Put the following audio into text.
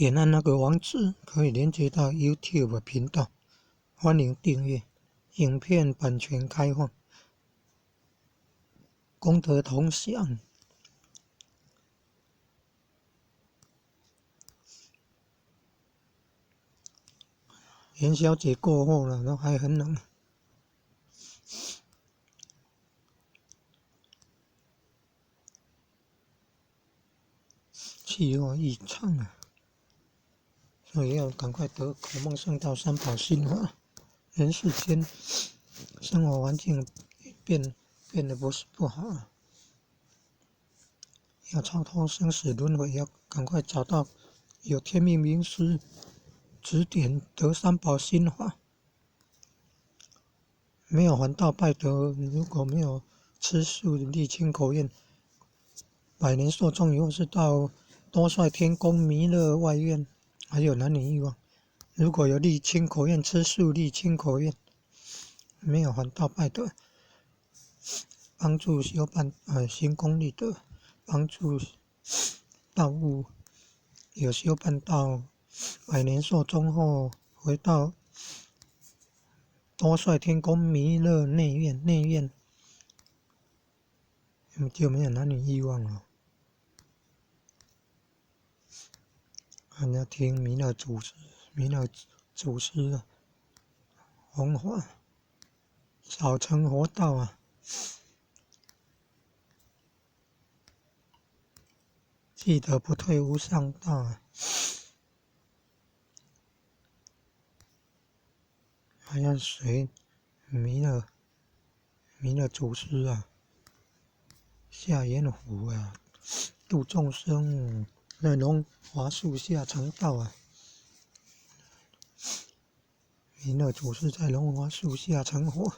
点按那个网址，可以连接到 YouTube 频道，欢迎订阅。影片版权开放，功德同享。元宵节过后了，都还很冷。气候异常啊，所以要赶快得孔孟圣道三宝心法。人世间生活环境变得不是不好啊，要超脱生死轮回，要赶快找到有天命名师指点得三宝心法。没有还道拜德，如果没有吃素立清口愿，百年寿终以后是到兜率天宫弥勒外院，还有男女欲望。如果有立清口愿，吃素立清口愿，没有还道拜德，帮助修办行功立德，帮助道务，有修办到百年寿终后，回到兜率天宫弥勒内院，内院就没有男女欲望了。人家听弥勒祖师，弥勒祖师啊，弘法，早成佛道啊！记得不退无上道啊！还要随弥勒祖师啊，下阎浮啊，度众生，在龙华树下成道啊！弥勒祖师在龙华树下成佛。